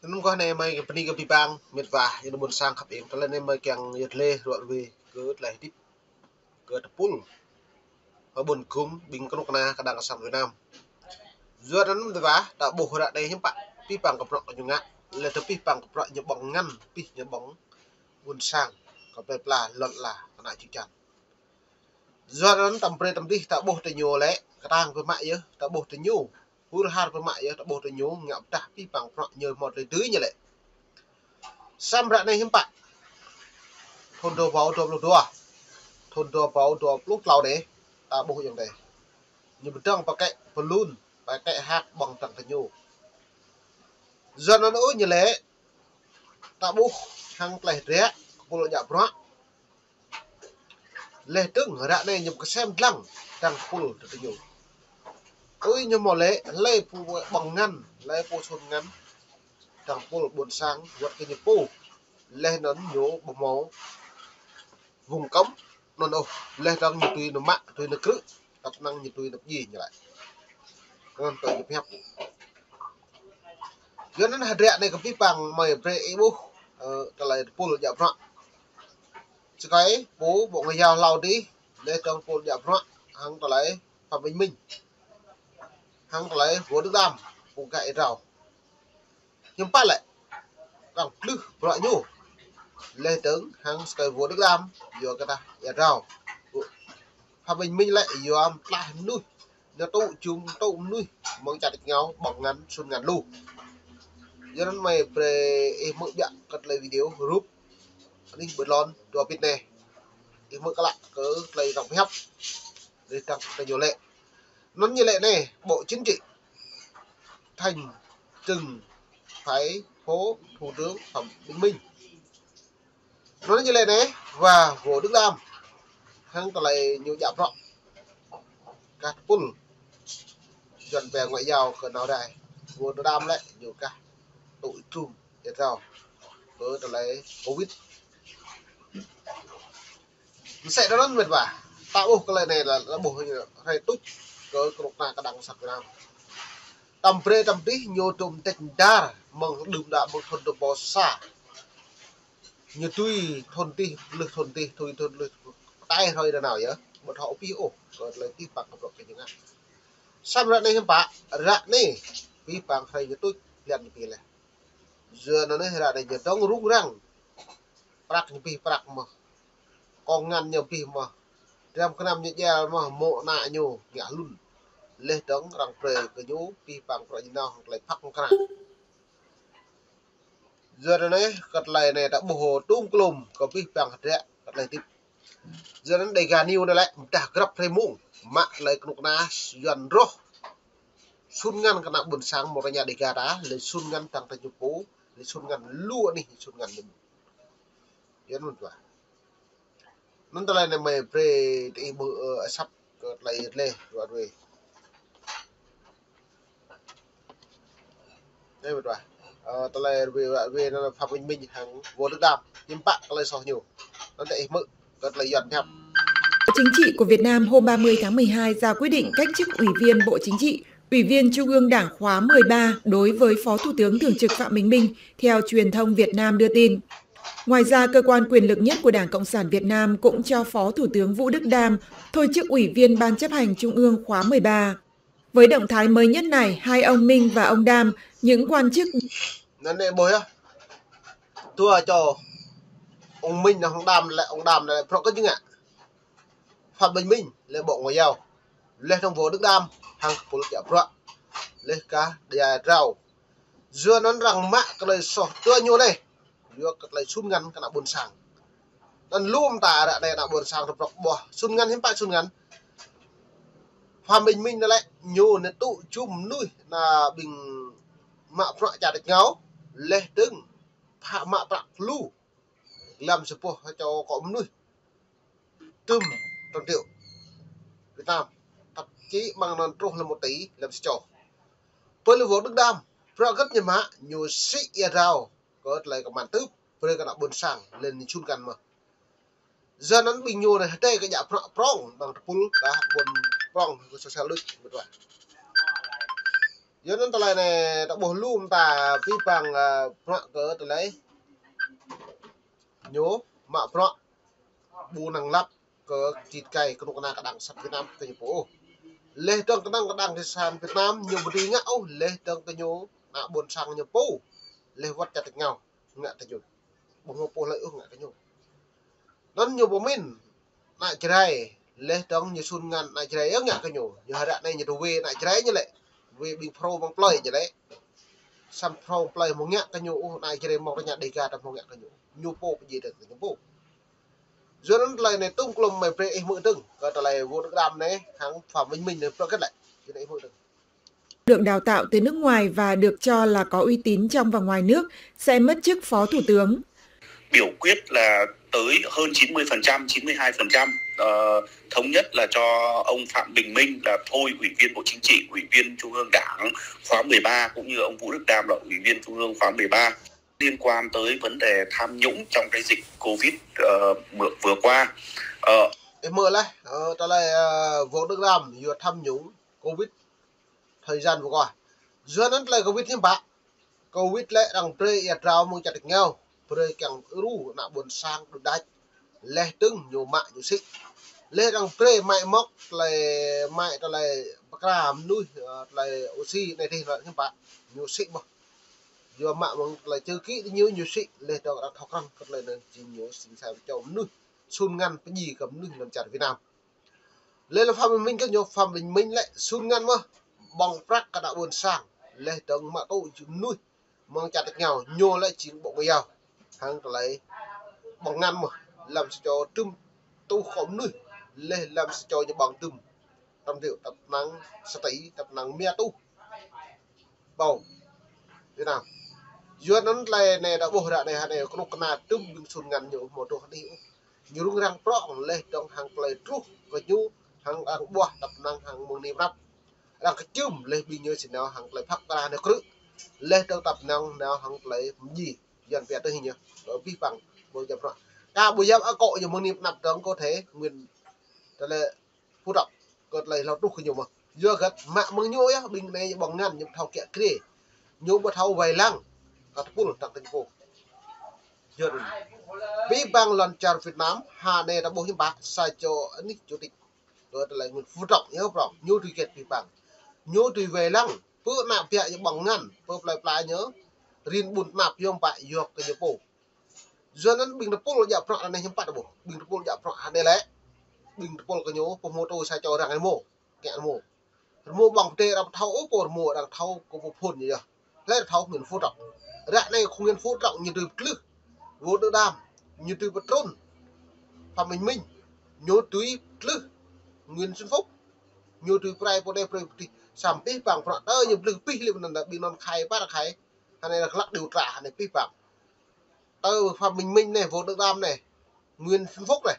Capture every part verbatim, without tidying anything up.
Anŭn kơ anai mơi kơ bơni kơ abih bang mĕt wa, yua anŭn ƀôn sang khăp eng. Tơlơi anai mơi kiăng yơh lĕ ruă rơwe kơ tơlơi hơdip kơ tơpul, kơ ƀôn gum, ƀing kơnuk kơna kơ Đảng Cộng sản Việt Nam. Yua anŭn mĕt wa, ta ƀuh ră anai hiư̆m pă abih bang kơ bruă kơ ñu ngă, lĕ tơ abih bang kơ bruă ñu ƀơ̆ng ngăn, abih ñu ƀơ̆ng ƀôn sang kơ plơi pla lŏn ala kơ ană čư̆ čan. Yua anŭn tăm brơi tăm dih ta ƀuh tơ ñu lĕ, kơtang pơmă yơh, ta ƀuh tơ ñu, hur har pơmă yơh, ta ƀuh tơ ñu ngă pơdah abih bang bruă ñu hmâo tơlơi dưi ñu lĕ. Samơ̆ ră anai hiư̆m pă, thun dua rơbâo dua pluh dua, thun dua rơbâo dua pluh klâo anai, ta ƀuh ayŏng adơi, ñu pơdơ̆ng pơkĕ pơlun, pơkĕ hăk ƀơ̆ng dơ̆ng tơ ñu. Yua anŭn ôh ñu lĕ, ta ƀuh hăng tơlơi hơdră kơ tơpul djă bruă. Leh dơ̆ng ră anai ñu pơkơsem dlăng dơ̆ng tơpul tơ ñu. Ơi ñu hmâo lĕ, hlơi pô ƀơ̆ng ngăn, hlơi pô sun ngăn dơ̆ng tơpul ƀôn sang wơ̆t kơ ñu pô. Leh anŭn ñu ƀu hmâo vùng cấm anŭn ôh, leh dơ̆ng ñu tui nao mă, tui nao krư̆, tăp năng ñu tui nao pơjing ñu lĕ. Anŭn tui ñu pơhiăp. Yua anŭn hơdră anai kơ abih bang mơi brơi ih ƀuh, ơ, tơlơi tơpul djă bruă. Sơkai pô Bộ Ngoại giao hlâo adih, leh dơ̆ng tơpul djă bruă hăng tơlơi Phạm Bình Minh, hăng tơlơi Vũ Đức Đam, pô gah ia drao. Hiư̆m pă lĕ, arăng plư bruă ñu. Leh dơ̆ng hăng sơkai Vũ Đức Đam, yua kơ tah ia drao. Phạm Bình Minh lĕ yua mơtlaih mơnuih, ñu tŭ jum tŭ mơnuih mơ̆ng čar tač rơngiao ƀơ̆ng ngăn, sun ngăn lu. Yua anŭn mơi brơi ih hmư̆ biă kơ tơlơi video rup anih ƀơi lŏn dua bit anai. Ih hmư̆ klă kơ tơlơi arăng pơhiăp. Leh dơ̆ng tơ ñu lĕ. Anŭn ñu lĕ anai, Bộ Chính trị thành trừng phải phó Thủ tướng Phạm Bình Minh. Anŭn ñu lĕ anai, wa Vũ Đức Đam hăng tơlơi ñu djă bruă kơ tơpul. Yuan pĕ ngoại giao kơ nao rai. Vũ Đức Đam lĕ ñu kah tŭ trum ia drao kơ tơlơi covid. Mơsĕ anŭn mĕt wa, ta ƀuh kơ tơlơi anai lĕ, ta ƀuh hrơi tuč kơ kơnuk kơna kơ Đảng Cộng sản Việt Nam. Tăm brơi tăm dih ñu tŭm tĕč dar mơ̆ng đưm đă mơ̆ng thun dua rơbâo sa. Ñu tui thun dih, leh thun dih, tui thun leh, tai hrơi nanao yơh, ƀu thâo pih ôh kơ tơlơi abih bang kơ bruă kơ ñu ngă. Samơ̆ ră anai hiư̆m pă, ră anai abih bang hrơi ñu tuč, blan ñu pih leh. Yua anŭn anai ră anai ñu dŏng rŭng răng. Prăk ñu pih prăk mơ̆n. Kông ngăn ñu pih mơ̆n. Dram kơnăm ñu djel mơ̆n, mô̆ ană ñu ngă hlŭn. Leh dơ̆ng arăng brơi kơ ñu abih bang bruă ñu nao hăng tơlơi phăk mơ̆ng krang. Yua anŭn anai kơ tơlơi anai ta ƀuh tŭm klum kơ abih bang hơdră kơ tơlơi hơdip. Yua anŭn Dega News anai lĕ, mơdah grăp hrơi mông, mă tơlơi kơnuk kơna Yuan rŏh sun ngăn kơ ană ƀôn sang mơ̆ng rơngiă Dega ta, lĕ sun ngăn dơ̆ng tơ ñu pô, lĕ sun ngăn lu anih sun ngăn ñu. Yua anŭn mĕt wa. Anŭn tơlơi anai mơi brơi tơ ih ƀuh, ơ, asăp kơ tơlơi leh ruă rơwe. Anai mĕt wa. Ơ, tơlơi rơwe, rơwe anŭn Phạm Bình Minh hăng Vũ Đức Đam. Hiư̆m pă tơlơi soh ñu. Anŭn tơ ih hmư̆ kơ tơlơi Yuan pơhiăp. Chính trị của Việt Nam hôm ba mươi tháng mười hai ra quyết định cách chức Ủy viên Bộ Chính trị, Ủy viên Trung ương Đảng khóa mười ba đối với Phó Thủ tướng Thường trực Phạm Bình Minh, theo truyền thông Việt Nam đưa tin. Ngoài ra, cơ quan quyền lực nhất của Đảng Cộng sản Việt Nam cũng cho Phó Thủ tướng Vũ Đức Đam thôi chức Ủy viên Ban Chấp hành Trung ương khóa mười ba. Với động thái mới nhất này, hai ông Minh và ông Đam, những quan chức Anŭn anai ƀuh yơh. Dua čô, ông Minh hăng Đam lĕ, ông Đam lĕ bruă kơ ñu ngă. Phạm Bình Minh lĕ Bộ Ngoại giao. Leh dơ̆ng Vũ Đức Đam hăng tơpul djă bruă. Leh kah ia drao. Yua anŭn arăng mă tơlơi soh tơ ñu leh. Yua kơ tơlơi sun ngăn kơ ană ƀôn sang. Anŭn lŏm ta ră anai ană ƀôn sang rơbrŏk ƀuh. Sun ngăn hiư̆m pă sun ngăn. Phạm Bình Minh anai lĕ ñu anai tŭ jum mơnuih ană ƀing mă bruă čar tač rơngiao. Leh dơ̆ng phă mă prăk lu. Lăm sa boh čô akŏ mơnuih. Tơm trôn triệu Việt Nam. Thậm chí ƀing anŭn truh lăm một tỷ, lăm sa čô. Pơ lĕ Vũ Đức Đam, bruă hơget ñu mă, ñu sĭ ia drao kơ tơlơi kơman tưp, brơi kơ ană ƀôn sang, lĕ ñu sun ngăn mơ̆n. Yua anŭn ƀing ñu anai hơdai kơ djă prŏng, prŏng, ƀing tơpul, kah ƀôn prŏng, kơ social đôč, mĕt wa. Yua anŭn tơlơi anai ta ƀuh lu mơta pih pang, ơ, bruă kơ tơlơi ñu mă bruă ƀu năng lăp kơ čit kai kơnuk kơna kơđang sat Việt Nam kơ ñu pô. Leh dơ̆ng kơnang kơđang ti sat Việt Nam ñu ƀu dưi ngă ôh, leh dơ̆ng kơ ñu ană ƀôn sang ñu pô. Leh wơ̆t čar tač rơngiao ngă kơ ñu. Ƀu hmâo pô hlơi ôh ngă kơ ñu. Anŭn ñu pơmĭn ană Jrai, leh dơ̆ng ñu sun ngăn ană Jrai yơh ngă kơ ñu. Ñu hơdră anai ñu tui wai ană Jrai ñu lĕ. Wai ƀing phrâo mơ̆ng plơi ñu lĕ. Samơ̆ phrâo plơi mơ̆ng ngă kơ ñu ôh, ană Jrai mơ̆ng rơñă Đêga ta mơ̆ng ngă kơ ñu. Ñu pô pơjing dơ̆ng kơ ñu pô. Yua anŭn tơlơi anai tŭm klum mơi brơi ih hmư̆ dơ̆ng kơ tơlơi Vũ Đức Đam anai hăng Phạm Bình Minh anai prŏ kĕt lĕ. Yua anŭn ih hmư̆ dơ̆ng. Được đào tạo từ nước ngoài và được cho là có uy tín trong và ngoài nước sẽ mất chức phó thủ tướng. Biểu quyết là tới hơn chín mươi phần trăm, chín mươi hai phần trăm, ờ, thống nhất là cho ông Phạm Bình Minh là thôi Ủy viên Bộ Chính trị, Ủy viên Trung ương Đảng khóa mười ba, cũng như ông Vũ Đức Đam là Ủy viên Trung ương khóa mười ba. Liên quan tới vấn đề tham nhũng trong cái dịch Covid, ờ, vừa, vừa qua. Ờ. Ih hmư̆ laih, ơ, tơlơi, ơ, Vũ Đức Đam yua tham nhũng Covid thời gian vừa qua. Yua anŭn tơlơi Covid hiư̆m pă. Covid lĕ arăng brơi ia drao mơ̆ng čar tač rơngiao. Brơi kiăng ru ană ƀôn sang đôč đač. Leh dơ̆ng ñu mă ñu sĭ. Leh arăng brơi mă mŏk tơlơi mă tơlơi pơkra mơnuih, ơ, tơlơi oxy anai dih lĕ hiư̆m pă. Ñu sĭ mơ̆n. Yua mă mơ̆ng tơlơi čơ kĭ ñu ñu sĭ leh dơ̆ng arăng thâo krăn kơ tơlơi anŭn jing ñu sĭ sai pơčô mơnuih. Sun ngăn pơjing kơ mơnuih lăm čar Việt Nam. Leh lĕ Phạm Bình Minh kơ ñu, Phạm Bình Minh lĕ sun ngăn mơ̆n ƀơ̆ng prăk kơ ană ƀôn sang. Leh dơ̆ng mă tŭ jing mơnuih mơ̆ng čar tač rơngiao ñu lĕ jing ƀô̆ ngă yua. Hăng tơlơi ƀơ̆ng ngăn mơ̆n lăm sa čô tŭm tuh kơ mơnuih. Leh lăm sa čô ñu ƀơ̆ng tŭm. Tơm điêu tơm năng sa tỉ, tơm năng mia tuh. Ƀơ̆ng Việt Nam. Yua anŭn tơlơi anai ta ƀuh ră anai hơnai kơnuk kơna tŭm ƀing sun ngăn ñu hmâo truh hơdih ôh. Ñu rŭng răng prŏng leh dơ̆ng hăng tơlơi truh kơ ñu hăng arăng ƀuah tơm năng hăng mơ̆ng anai pơnăp. Arăng kơčưm leh ƀing ñu sĭ nao hăng tơlơi phak kra nao krư̆. Leh dơ̆ng tơm năng nao hăng tơlơi pơjing. Yuan pia tơ hĭ ñu. Ơ, pih pang ƀu djăp bruă. Ka ƀu djăp akŏ ñu mơ̆ng anai pơnăp dơ̆ng có thể nguyên tơlơi Phú Trọng. Kơ tơlơi hlâo truh kơ ñu mơ̆n. Yua hơget mă mơ̆ng ñu yơh, ƀing anai ƀơ̆ng ngăn ñu ƀu thâo kiă kriê. Ñu ƀu thâo wai lăng. Kơ tơpul tang tơnk pô. Yua anŭn. Pih pang lŏn čar Việt Nam, hơnai ta ƀuh hiư̆m pă, sa čô anih chủ tịch. Kơ tơlơi Nguyễn Phú Trọng yơh prŏng, ñu tui kiet pih pang. Ñu tui wai lăng, pơ ană ƀiă ñu ƀơ̆ng ngăn, pơ plơi pla ñu, rin ƀun tơnap yơh pă yua kơ ñu pô. Yua anŭn ƀing tơpul djăp bruă anai hiư̆m pă ta ƀuh. Ƀing tơpul djăp bruă hơnai lĕ. Ƀing tơpul kơ ñu, pô hmâo tui sa čô arăng rơmô. Kiăng rơmô. Rơmô ƀơ̆ng pơdai arăng thâo, ôh, pô rơmô arăng thâo, kơ pô phun ñu yơh. Hlơi thâo Nguyễn Phú Trọng. Ră anai kơ Nguyễn Phú Trọng ñu tui pơtlưh. Vũ Đức Đam, ñu tui pơtrŭn. Phạm Bình Minh, ñu tui pơtlưh. Nguyễn Xuân Phúc, ñu tui prai pô đe prai pơtih. Samơ̆ pih pang bruă tơ ñu pơtlưh pih lip anŭn ta ƀing anŭn khai pă arăng khai. Hơnai arăng lăk điều tra hơnai pih pang. Tơ Phạm Bình Minh anai, Vũ Đức Đam anai, Nguyễn Xuân Phúc anai.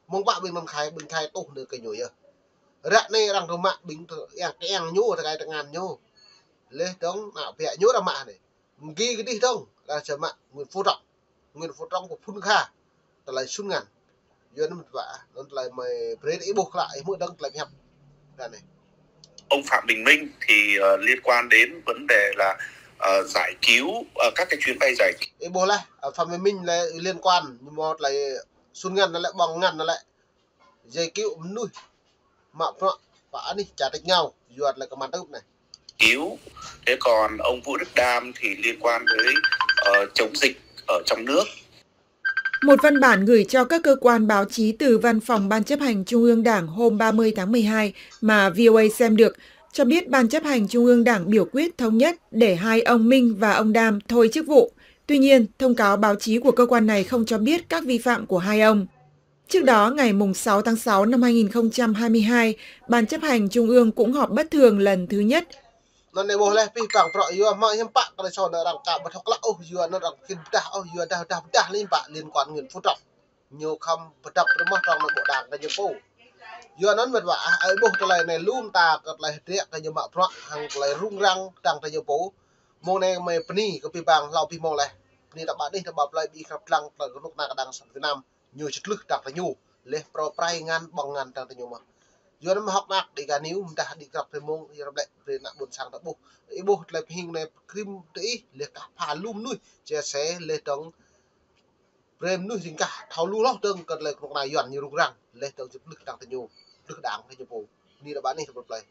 Mơ̆ng pă ƀing anŭn khai, ƀing khai tuh anai kơ ñu yơh. Ră anai arăng rơmă ƀing tơ-, yang kơ yang ñu, tơkai tơngan ñu. Leh dơ̆ng ană ƀiă ñu rơmă anai. Mơ̆ng gih kơdih dơ̆ng, arăng čơmă Nguyễn Phú Trọng. Nguyễn Phú Trọng kơ phun kha. Tơlơi sun ngăn. Yua anŭn mơ̆n pă, anŭn tơlơi mơi brơi ih ƀuh klă, ih hmư̆ dơ̆ng tơlơi pơhiăp. Ră anai. Ông Phạm Bình Minh thì, ờ, liên quan đến vấn đề là, ờ, giải cứu, ờ, các cái chuyến bay giải cứu. Ih ƀuh laih, ơ, Phạm Bình Minh lĕ liên quan, ñu mơ̆ tơlơi sun ngăn anŭn lĕ, ƀơ̆ng ngăn anŭn lĕ. Giải cứu mơnuih mă bruă pơ anih čar tač rơngiao, yua tơlơi kơman tơp anai. Cứu. Thế còn ông Vũ Đức Đam thì liên quan tới, ờ, chống dịch ở trong nước. Một văn bản gửi cho các cơ quan báo chí từ Văn phòng Ban Chấp hành Trung ương Đảng hôm ba mươi tháng mười hai mà V O A xem được cho biết Ban Chấp hành Trung ương Đảng biểu quyết thống nhất để hai ông Minh và ông Đam thôi chức vụ. Tuy nhiên, thông cáo báo chí của cơ quan này không cho biết các vi phạm của hai ông. Trước đó, ngày mùng sáu tháng sáu năm hai nghìn không trăm hai mươi hai, Ban Chấp hành Trung ương cũng họp bất thường lần thứ nhất. Anŭn anai ƀuh laih pih pang bruă yua mă hiư̆m pă kơ lĕ sô anŭn arăng ka ƀu thâo klă ôh, yua anŭn arăng khĭn pơdah ôh, yua dah, dah pơdah lĕ hiư̆m pă liên quan Nguyễn Phú Trọng. Ñu khŏm pơdăp rơmah trong anŭn ƀô̆ đang kơ ñu pô. Yua anŭn mĕt wa, ah, ih ƀuh tơlơi anai lu mơta kơ tơlơi hơdră kơ ñu mă bruă, hăng tơlơi rŭng răng dang kơ ñu pô. Mơ̆ng anai mơi bơni kơ pih pang hlâo pih mông laih. Bơni ta ƀă anih ta ƀă plơi ƀing krăp lăng tơlơi kơnuk kơna kơđang sat Việt Nam. Ñu čơtlưh dang kơ ñu. Leh phrâo prai ngăn ƀơ̆ng ngăn dang kơ ñu mơ̆n. Yua anŭn mơ̆ hơ̆k mơak Dega News mơdah đĭ krăp tơmông, yua răm lĕ brơi ană ƀôn sang ta ƀuh. Ih ƀuh tơlơi pơhing anai krim tơ ih, leh kah pha lŏm mơnuih, chia sẻ leh dơ̆ng brơi mơnuih jing kah thâo lu hloh dơ̆ng kơ tơlơi kơnuk kơna Yuan ñu rŭng răng, leh dơ̆ng jing plih kơdang tơ ñu, plih kơdang tơ ñu pô. Anai ră ƀă anih tơpul plơi.